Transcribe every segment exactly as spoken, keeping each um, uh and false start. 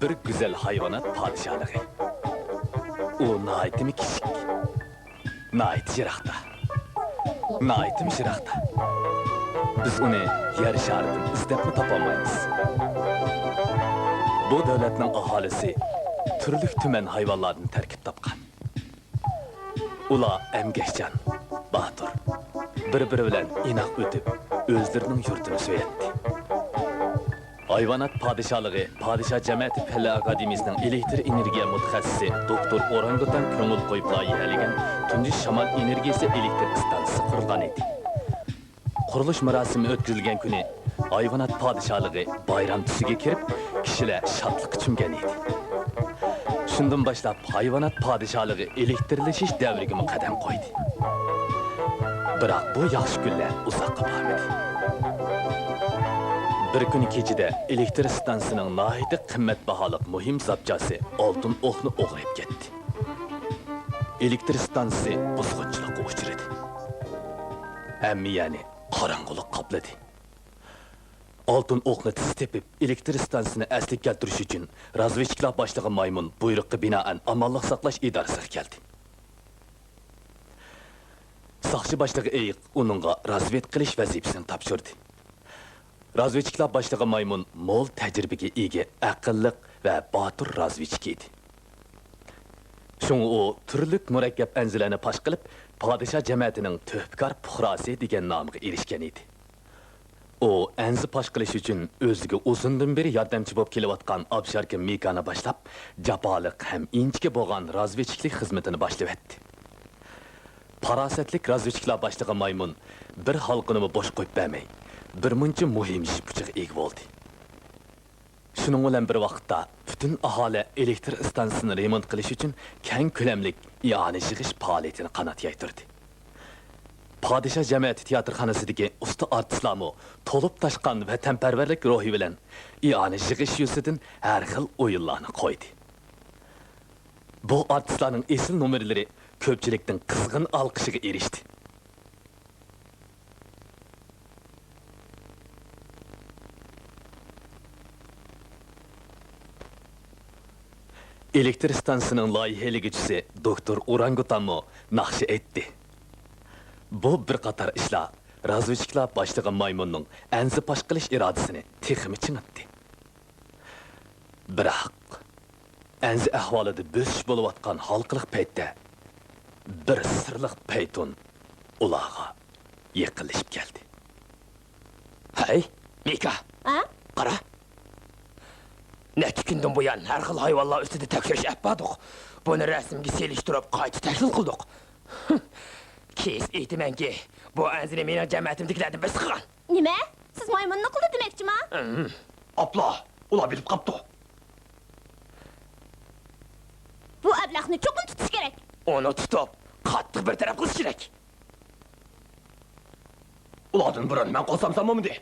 بىر گۈزەل ھايۋانات پادىشاھلىقى. ئۇ ناھايىتىمۇ كىچىك، ناھايىتى يىراقتا، ناھايىتىمۇ يىراقتا. بىز ئۇنى يەر شارىدىن ئىزدەپمۇ تاپالمايمىز. بۇ دۆلەتنىڭ ئاھالىسى تۈرلۈك تۈمەن ھايۋانلاردىن تەركىب تاپقان. ئۇلار ئەمگەكچان، باتۇر، بىر-بىرى بىلەن ئىناق ئۆتۈپ، ئۆزلىرىنىڭ يۇرتىنى سۆيەتتى. ھايۋانات پادىشاھلىقى پادىشاھ جەمەتى پەنلەر ئاكادېمىيىسىنىڭ ئېلېكتر ئېنېرگىيە مۇتەخەسسىسى دوكتور ئورانگۇتان كۆڭۈل قويۇپ لايىھەلىگەن تۇنجى شامال ئېنېرگىيىسى ئېلېكتر ئىستانسىسى قۇرۇلغان ئىدى. قۇرۇلۇش مۇراسىمى ئۆتكۈزۈلگەن كۈنى ھايۋانات پادىشاھلىقى بايرام تۈسىگە كىرىپ، كىشىلەر شادلىققا چۆمگەن ئىدى. شۇندىن باشلاپ ھايۋانات پادىشاھلىقى ئېلېكتىرلىشىش دەۋرىگىمۇ قەدەم قويدى. بىراق بۇ ياخشى كۈنلەر ئۇزاققا بارمىدى. بىر كۈنى كېچىدە ئېلېكتر ئىستانسىسىنىڭ ناھايىتى قىممەت باھالىق مۇھىم زاپچاسى ئالتۇن ئوقنى ئوغرى ئېلىپ كەتتى. ئېلېكتر ئىستانسىسى بۇزغۇنچىلىققا ئۇچرىدى. ھەممە يەرنى قاراڭغۇلۇق قاپلىدى. ئالتۇن ئوقنى تېز تېپىپ، ئېلېكتر ئىستانسىسىنى ئەسلىگە كەلتۈرۈش ئۈچۈن رازۋېدچىكلار باشلىقى مايمۇن بۇيرۇققا بىنائەن ئامانلىق ساقلاش ئىدارىسىغا كەلدى. ساقچى باشلىقى ئېيىق ئۇنىڭغا رازۋېدكا قىلىش ۋەزىپىسىنى تاپشۇردى. رازۋېدچىكلار باشلىقى مايمۇن مول تەجرىبىگە ئىگە، ئەقىللىق ۋە باتۇر رازۋېدچىك ئىدى. شۇڭا ئۇ تۈرلۈك مۇرەككەپ ئەنزىلەرنى پاش قىلىپ، پادىشاھ جەمەتىنىڭ تۆھپىكار پۇقراسى دېگەن نامغا ئېرىشكەن ئىدى. ئۇ ئەنزە پاش قىلىش ئۈچۈن ئۆزىگە ئۇزۇندىن بېرى ياردەمچى بولۇپ كېلىۋاتقان ئابشاركا مىكانى باشلاپ، جاپالىق ھەم ئىنچىكە بولغان رازۋېدچىكلىك خىزمىتىنى باشلىۋەتتى. پاراسەتلىك رازۋېدچىكلار باشلىقى مايمۇن بىر ھالقىنىمۇ بوش قويۇپ بەرمەي، بىرمۇنچە مۇھىم يىپ ئۇچىغا ئىگە بولدى. شۇنىڭ بىلەن بىر ۋاقىتتا، پۈتۈن ئاھالى ئېلېكتر ئىستانسىسىنى رېمونت قىلىش ئۈچۈن كەڭ كۆلەملىك ئىئانە يىغىش پائالىيىتىنى قانات يايدۇردى. پادىشاھ جەمەتى تىياتىرخانىسىدىكى ئۇستا ئارتىسلارمۇ تولۇپ تاشقان ۋەتەنپەرۋەرلىك روھى بىلەن ئىئانە يىغىش يۈزىسىدىن ھەر خىل ئويۇنلارنى قويدى. بۇ ئارتىسلارنىڭ ئېسىل نومۇرلىرى كۆپچىلىكنىڭ قىزغىن ئالقىشىغا ئېرىشتى. ئېلېكتر ئىستانسىسىنىڭ لايىھەلىگۈچىسى دوكتور ئورانگۇتانمۇ ناخشا ئېيتتى. بۇ بىر قاتار ئىشلار رازۋېدچىكلار باشلىقى مايمۇننىڭ ئەنزە پاش قىلىش ئىرادىسىنى تېخىمۇ چىڭىتتى. بىراق، ئەنزە ئەھۋالىدا بۆسۈش بولۇۋاتقان ھالقىلىق پەيتتە، بىر سىرلىق پەيتۇن ئۇلارغا يېقىنلىشىپ كەلدى. ھەي، مىكا! ھە؟ قارا! نەچچە كۈندىن بۇيان ھەر خىل ھايۋانلار ئۈستىدە تەكشۈرۈش ئەپ باردۇق. بۇنى رەسىمگە سېلىشتۇرۇپ، قايتا تەھلىل قىلدۇق. كېسىپ ئېيتىمەنكى، بۇ ئەنزىنى مېنىڭ جەمەتىمدىكىلەردىن بىرسى قىلغان. نېمە؟ سىز مايمۇننى قىلدى دېمەكچىما؟ ئاپلا، ئۇلار بىلىپ قاپتۇ. بۇ ئەبلەخنى چوقۇم تۇتۇش كېرەك. ئۇنى تۇتۇپ، قاتتىق بىر تەرەپ قىلىش كېرەك. ئۇلاردىن بۇرۇن مەن قول سالمىسام بولمىدى.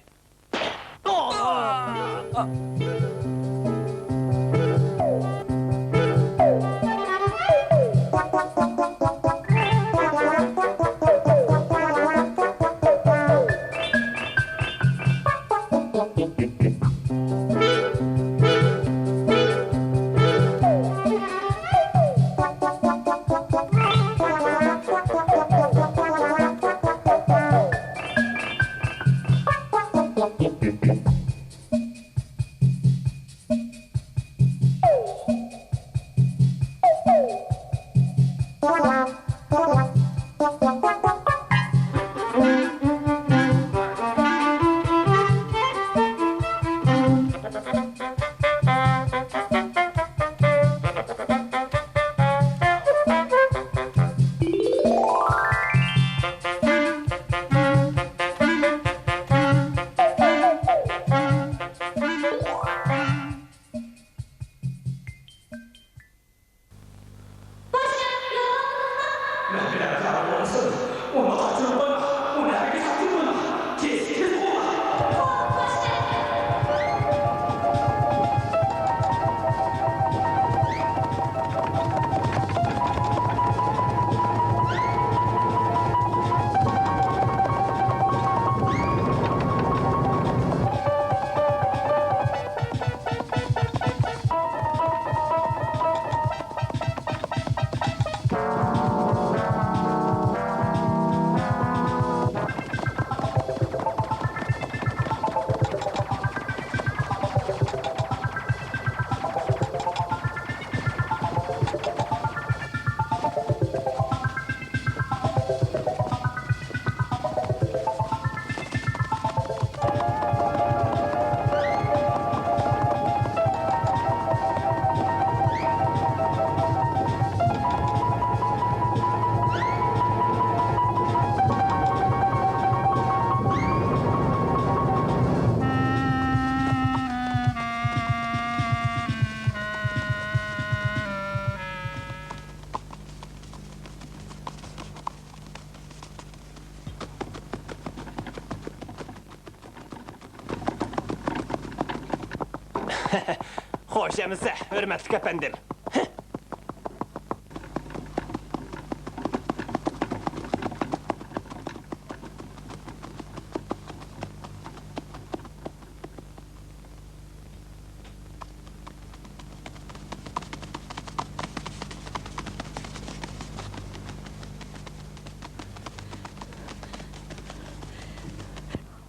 خوش ئەمىسە، ھۆرمەتلىك ئەپەندىم.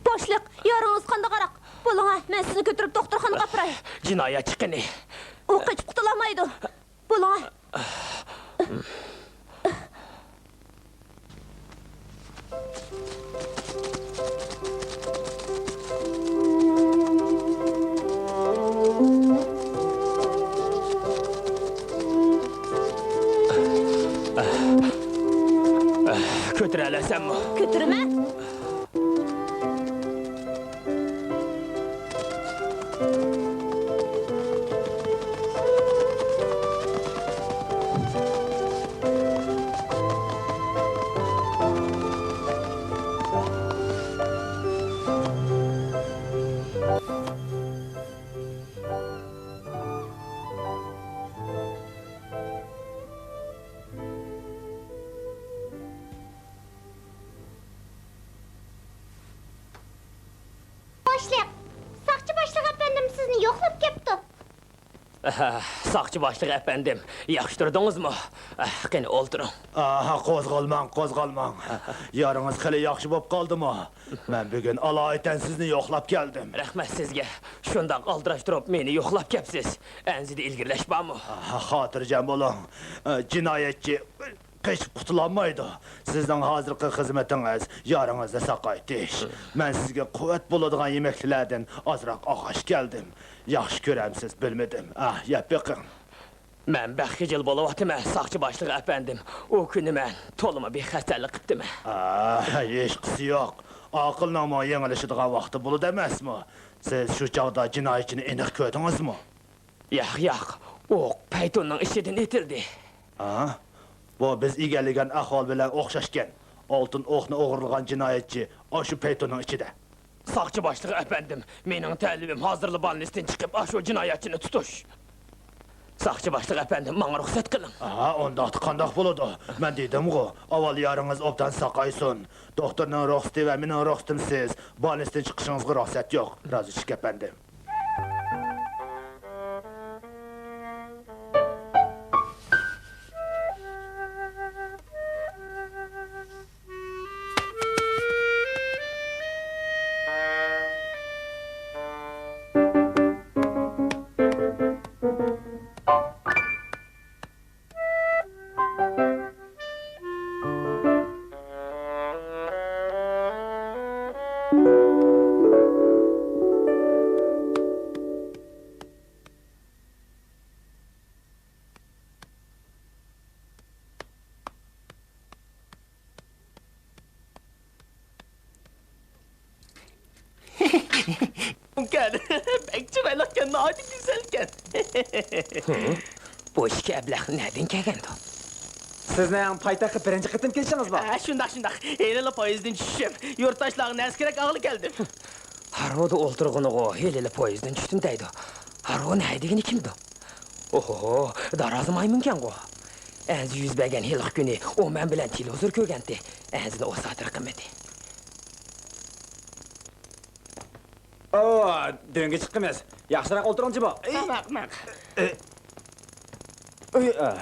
باشلىق، يارىڭىز قانداقراق؟ بولۇڭ ھە، مەن سىزنى كۆتۈرۈپ دوختۇرخانىغا ئاپىراي. جىنايەتچى قېنى؟ ئۇ قېچىپ قۇتۇلالمايدۇ. بولۇڭ ھە. كۆتۈرەلەيسەنمۇ؟ كۆتۈرىمەن. باشلىق، ساقچى باشلىق ئەپەندىم سىزنى يوقلاپ كەپتۇ. ئەھ، ساقچى باشلىق ئەپەندىم، ياخشى تۇردىڭىزمۇ؟ ئەھ، قېنى ئولتۇرۇڭ. ئاھ، قوزغالماڭ، قوزغالماڭ. يارىڭىز خېلى ياخشى بولۇپ قالدىمۇ؟ مەن بۈگۈن ئالايىتەن سىزنى يوقلاپ كەلدىم. رەھمەت سىزگە. شۇنداق ئالدىراش تۇرۇپ مېنى يوقلاپ كەپسىز. ئەنزىدە ئىلگىرىلەش بارمۇ؟ ئاھ، خاتىرجەم بولۇڭ. ئە، جىنايەتچى قېچىپ قۇتۇلالمايدۇ. سىزنىڭ ھازىرقى خىزمىتىڭىز يارىڭىزنى ساقايتىش. مەن سىزگە قۇۋۋەت بولىدىغان يېمەكلىكلەردىن ئازراق ئاغاچ كەلدىم. ياخشى كۆرەمسىز، بىلمىدىم. ئاھ، يەپ بېقىڭ. مەن بەك خىجىل بولۇۋاتىمەن، ساقچى باشلىق ئەپەندىم. ئۇ كۈنى مەن تولىمۇ بىخەستەلىك قىپتىمەن. ئاھ، ھېچقىسى يوق. ئاقىلنىڭمۇ يېڭىلىشىدىغان ۋاقتى بولىدۇ ئەمەسمۇ؟ سىز شۇ چاغدا جىنايەتچىنى ئېنىق كۆردىڭىزمۇ؟ ياق، ياق، ئوق پەيتۇننىڭ ئىچىدىن ئېتىلدى. ھا؟ بۇ بىز ئىگىلىگەن ئەھۋال بىلەن ئوخشاشكەن. ئالتۇن ئوقنى ئوغرىلىغان جىنايەتچى ئاشۇ پەيتۇننىڭ ئىچىدە. ساقچى باشلىقى ئەپەندىم، مېنىڭ تەلىپىم ھازىرلا بالنىستىن چىقىپ، ئاشۇ جىنايەتچىنى تۇتۇش. ساقچى باشلىقى ئەپەندىم، ماڭا رۇخسەت قىلىڭ. ھا، ئۇنداقتا قانداق بولىدۇ؟ مەن دېدىمغۇ، ئاۋۋال يارىڭىز ئوبدان ساقايسۇن. دوختۇرنىڭ رۇخسىتى ۋە مېنىڭ رۇخسىتىمسىز بالنىستىن چىقىشىڭىزغا رۇخسەت يوق. رازى چىق ئەپەندىم. ئۇكام، بەك چىرايلىقكەن، ناھايىتى گۈزەلكەن. ھە؟ بۇ ئىككى ئەبلەخ نەدىن كەلگەندۇ؟ سىزنىڭ پايتەختكە بىرىنچى قېتىم كېلىشىڭىزمۇ؟ ھە، شۇنداق، شۇنداق. ھېلىلا پويىزدىن چۈشۈپ، يۇرتداشلارغا نەرسە كېرەك ئاغىلى كەلدىم. ھارۋىدا ئولتۇرغىنىغۇ ھېلىلا پويىزدىن چۈشتۈم دەيدۇ. ھارۋىنى ھەيدىگىنى كىمدۇ؟ ئوھو، دارازا مايمۇنكەنغۇ. ئەنزە يۈز بەرگەن ھېلىقى كۈنى ئۇ مەن بىلەن تېلېۋىزور كۆرگەنتى. ئەنزىنى ئۇ ساتىرا قىلمىدى. ئو، دۆڭگە چىقىمىز. ياخشىراق ئولتۇرۇڭ جىمۇ. ئەي. ماق، ماق. ئەي. ئۇي، ئا.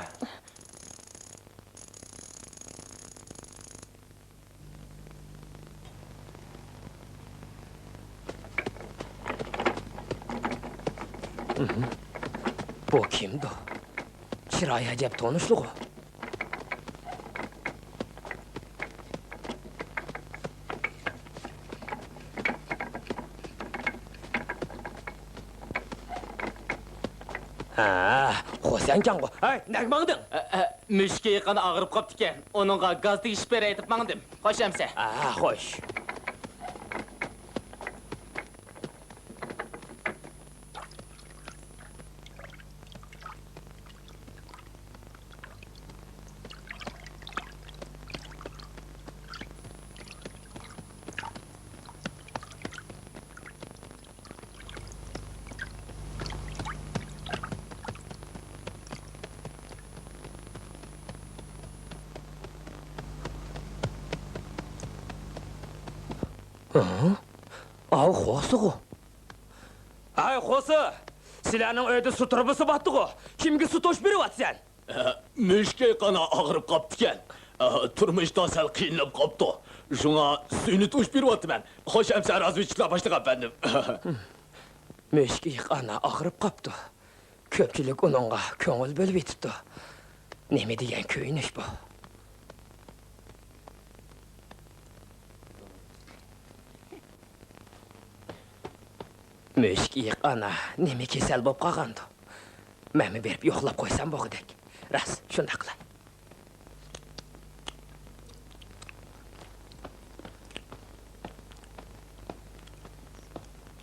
بۇ كىمدۇ؟ چىرايى ئەجەب تونۇشلۇقۇ. ھە، خوسەنكەنغۇ. ھەي، نەگە ماڭدىڭ؟ ئە، ئە، مۈشۈكى يېقىندا ئاغرىپ قاپتىكەن. ئۇنىڭغا گاز تېگىشىپ بېرەي دەپ ماڭدىم. خوش ئەمىسە. ھە، خوش. ئاۋۇ خوسىغۇ. ھەي خوسى! سىلەرنىڭ ئۆيدە سۇ تۇرۇبىسى باتتىغۇ؟ كىمگە سۇ توشۇپ بېرىۋاتىسەن؟ مۈشۈك ئېيىق ئانا ئاغرىپ قاپتىكەن. تۇرمۇشتا سەل قىينىلىپ قاپتۇ. شۇڭا سۈيىنى توشۇپ بېرىۋاتىمەن. خوش ئەمىسە، رازۋېدچىكلار باشلىقى ئەپەندىم. مۈشۈك ئېيىق ئانا ئاغرىپ قاپتۇ. كۆپچىلىك ئۇنىڭغا كۆڭۈل بۆلۈۋېتىپتۇ. نېمە دېگەن كۆيۈنۈش بۇ؟ مۈشۈك ئېيىق ئانا نېمە كېسەل بولۇپ قالغاندۇ؟ مەنمۇ بېرىپ يوقلاپ قويسام بولغۇدەك. راست، شۇنداق قىلاي.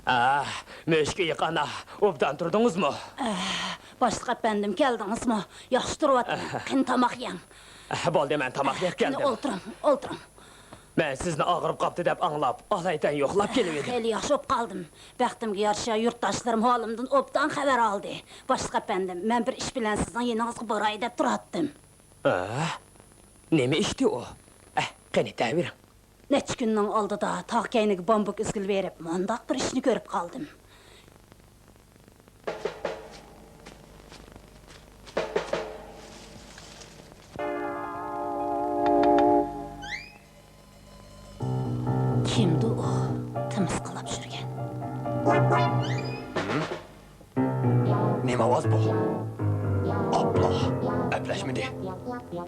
ئاھ، مۈشۈك ئېيىق ئانا، ئوبدان تۇردىڭىزمۇ؟ ئاھ، باشلىق ئەپەندىم، كەلدىڭىزمۇ؟ ياخشى تۇرۇۋاتىمەن. قېنى، تاماق يەڭ. ئاھ، بولدى، مەن تاماق يەپ قېنى، كەلدىم. ئولتۇرۇڭ، ئولتۇرۇڭ. مەن سىزنى ئاغرىپ قاپتۇ دەپ ئاڭلاپ، ئالايىتەن يوقلاپ كېلىۋىدىم. خېلى ياخشى بولۇپ قالدىم. بەختىمگە يارىشا، يۇرتداشلىرىم ھالىمدىن ئوبدان خەۋەر ئالدى. باشلىق ئەپەندىم، مەن بىر ئىش بىلەن سىزنىڭ يېنىڭىزغا باراي دەپ تۇراتتىم. ئە؟ نېمە ئىشتى ئۇ؟ ئە، قېنى، دەۋېرىڭ. نەچچە كۈننىڭ ئالدىدا تاغ كەينىگە بامبۇك ئۈزگىلى بېرىپ، مۇنداق بىر ئىشنى كۆرۈپ قالدىم. كىمدۇ ئۇ تىمىسقىلاپ يۈرگەن؟ نېمە ئاۋاز بۇ؟ ئاپلا، ئەپلەشمىدى.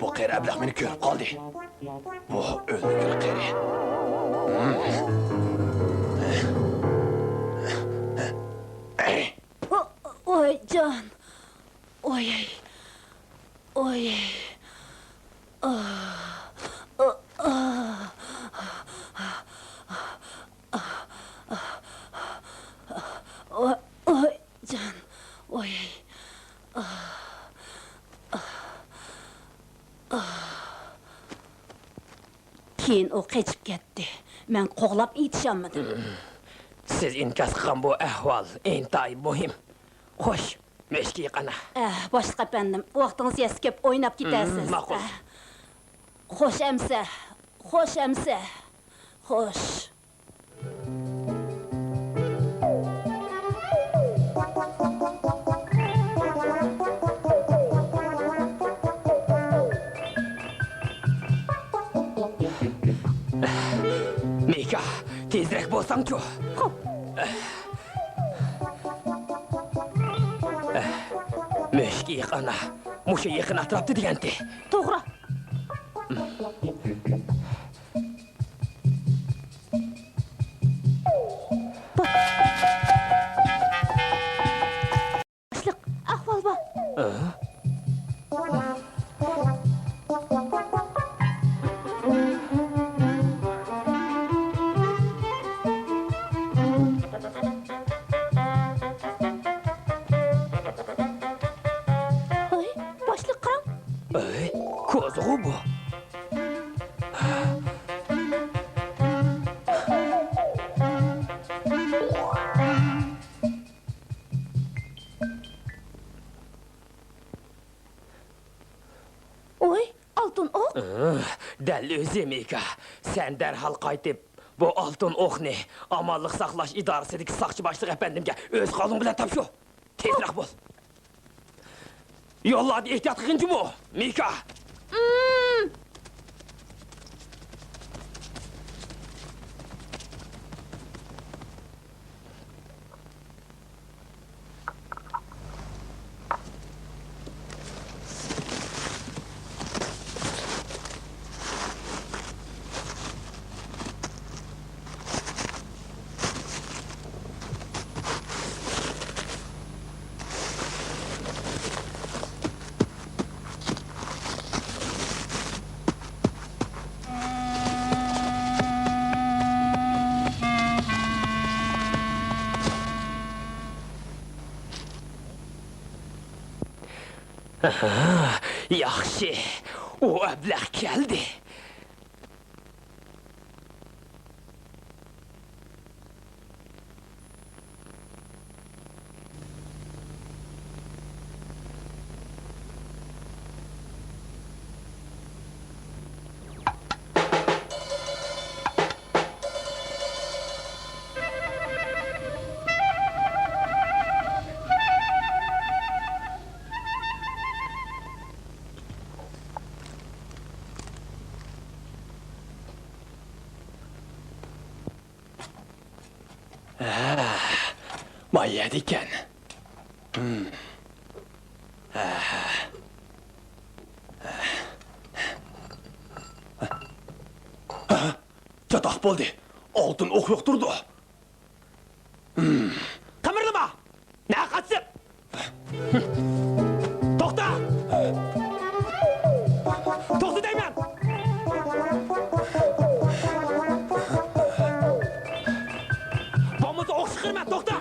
بۇ قېرى ئەبلەخ مېنى كۆرۈپ قالدى. بۇ ئۆلگۈر قېرى. ۋاي جان! ۋاي! ۋاي! ۋاي! جان، ۋاي. كېيىن ئۇ قېچىپ كەتتى. مەن قوغلاپ يېتىشالمىدىم. سىز ئىنكاس قىلغان بۇ ئەھۋال ئىنتايىن مۇھىم. خوش، مۈشۈك ئېيىق ئانا. ئەھ، باشلىق ئەپەندىم، ۋاقتىڭىز يەتسە كېلىپ ئويناپ كېتەرسىز. ماقۇل. ئەھ. خوش ئەمىسە، خوش ئەمىسە. خوش. مىكا، تېزرەك بولساڭچۇ. خوپ. مۈشۈك ئېيىق ئانا، مۇشۇ يېقىن ئەتراپتا دېگەنتى. توغرا. باشلىق، ئەھۋال بار. ئە؟ ۋاي، باشلىق، قاراڭ. ئەي، كوزىغۇ بۇ. ۋاي، ئالتۇن ئوق! ئىھ، دەل ئۆزى، مىكا. سەن دەرھال قايتىپ، بۇ ئالتۇن ئوقنى ئامانلىق ساقلاش ئىدارىسىدىكى ساقچى باشلىقى ئەپەندىمگە ئۆز قولۇڭ بىلەن تاپشۇر. تېزرەك بول. يوللاردا ئېھتىيات قىلغىن جۇمۇ، مىكا. ئاھا، ياخشى، ئۇ ئەبلەخ كەلدى. ھە، ما يەردىكەن. ھىم. ھە. ھە، چاتاق بولدى. ئالتۇن ئوق يۇقتۇرىدۇ. ھىم. قىمىرلىما! نە قاچىسىپ! توختا! توختا دەيمەن! بولمىسا ئوق چىقىرىمەن، توختا!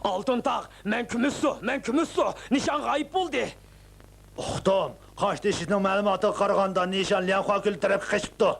ئالتۇن تاغ، مەن كۈمۈش سۇ، مەن كۈمۈش سۇ، نىشان غايىب بولدى. ئۇقتۇم، قاشتېشىنىڭ مەلۇماتىغا قارىغاندا، نىشان ليەنخۇا كۆلى تەرەپكە قېچىپتۇ.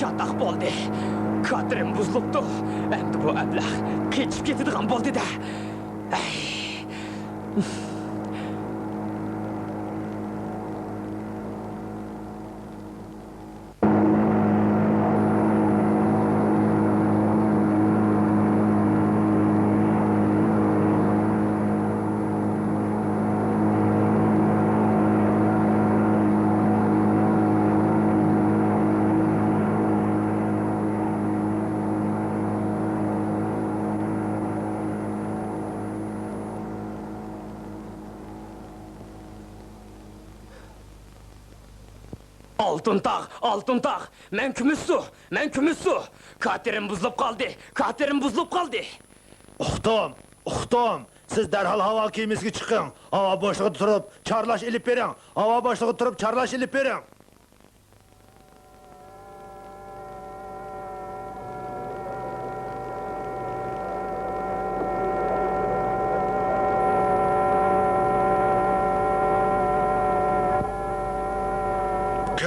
ئاتاق بولدى. كاتېرىم بۇزۇلۇپتۇ. ئەمدى بۇ ئەبلەخ قېچىپ كېتىدىغان بولدى-دە. ئەي. ئالتۇن تاغ، ئالتۇن تاغ! مەن كۈمۈش سۇ، مەن كۈمۈش سۇ! كاتېرىم بۇزۇلۇپ قالدى، كاتېرىم بۇزۇلۇپ قالدى! ئۇقتۇم، ئۇقتۇم! سىز دەرھال ھاۋا كېمىسىگە چىقىڭ! ھاۋا بوشلۇقىدا تۇرۇپ چارلاش ئېلىپ بېرىڭ! ھاۋا بوشلۇقىدا تۇرۇپ چارلاش ئېلىپ بېرىڭ!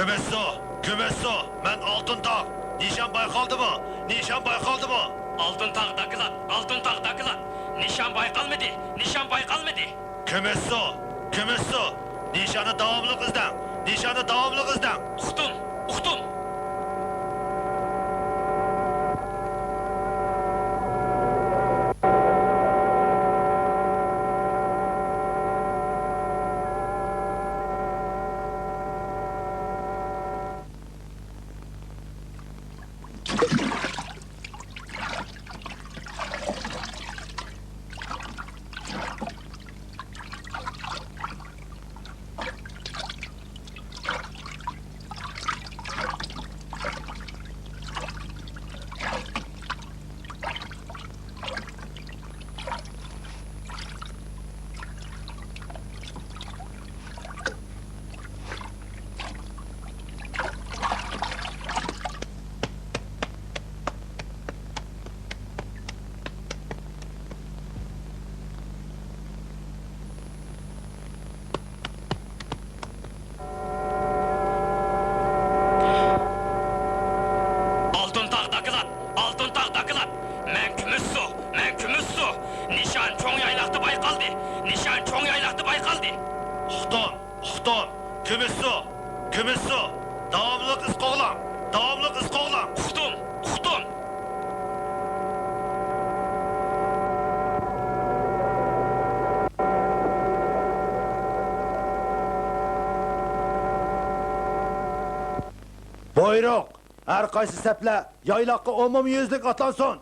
كۈمۈش سۇ! كۈمۈش سۇ! مەن ئالتۇن تاغ! نىشان بايقالدىمۇ؟ نىشان بايقالدىمۇ؟ ئالتۇن تاغ، داكلات! ئالتۇن تاغ، داكلات! نىشان بايقالمىدى! نىشان بايقالمىدى! كۈمۈش سۇ! كۈمۈش سۇ! نىشاننى داۋاملىق ئىزدەڭ! نىشاننى داۋاملىق ئىزدەڭ! ئۇقتۇم! ئۇقتۇم! ئالتۇن تاغ، داكلات! ئالتۇن تاغ، داكلات! مەن كۈمۈش سۇ! مەن كۈمۈش سۇ! نىشان چوڭ يايلاقتا بايقالدى! نىشان چوڭ يايلاقتا بايقالدى! ئۇقتۇم! ئۇقتۇم! كۈمۈش سۇ! كۈمۈش سۇ! داۋاملىق ئىز قوغلاڭ! داۋاملىق ئىز قوغلاڭ! ئۇقتۇم! ئۇقتۇم! بۇيرۇق! ھەر قايسى سەپلەر يايلاققا ئومۇميۈزلۈك ئاتلانسۇن!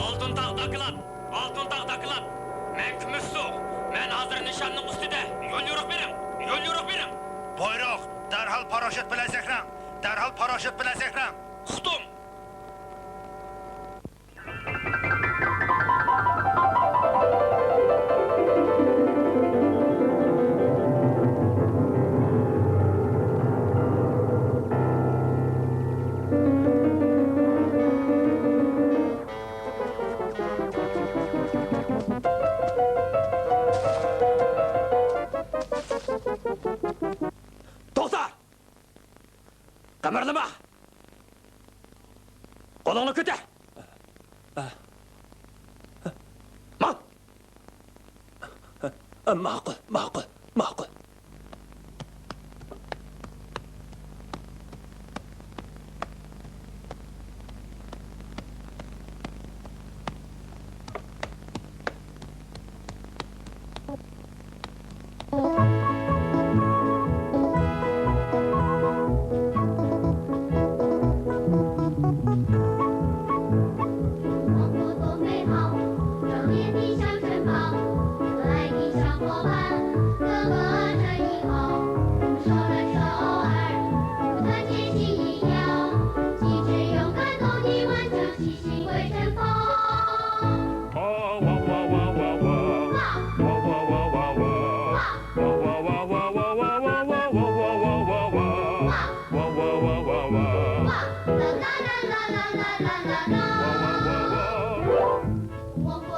ئالتۇن تاغ، داكلات! ئالتۇن تاغ، داكلات! مەن كۈمۈش سۇ! مەن ھازىر نىشاننىڭ ئۈستىدە! يوليورۇق بېرىڭ! يوليورۇق بېرىڭ! بۇيرۇق! دەرھال پاراشوت بىلەن سەكرەڭ! دەرھال پاراشوت بىلەن سەكرەڭ! ئۇقتۇم! توختا! قىمىرلىما! قولۇڭنى كۆتەر! ماڭ! ماقۇل، ماقۇل، ماقۇل.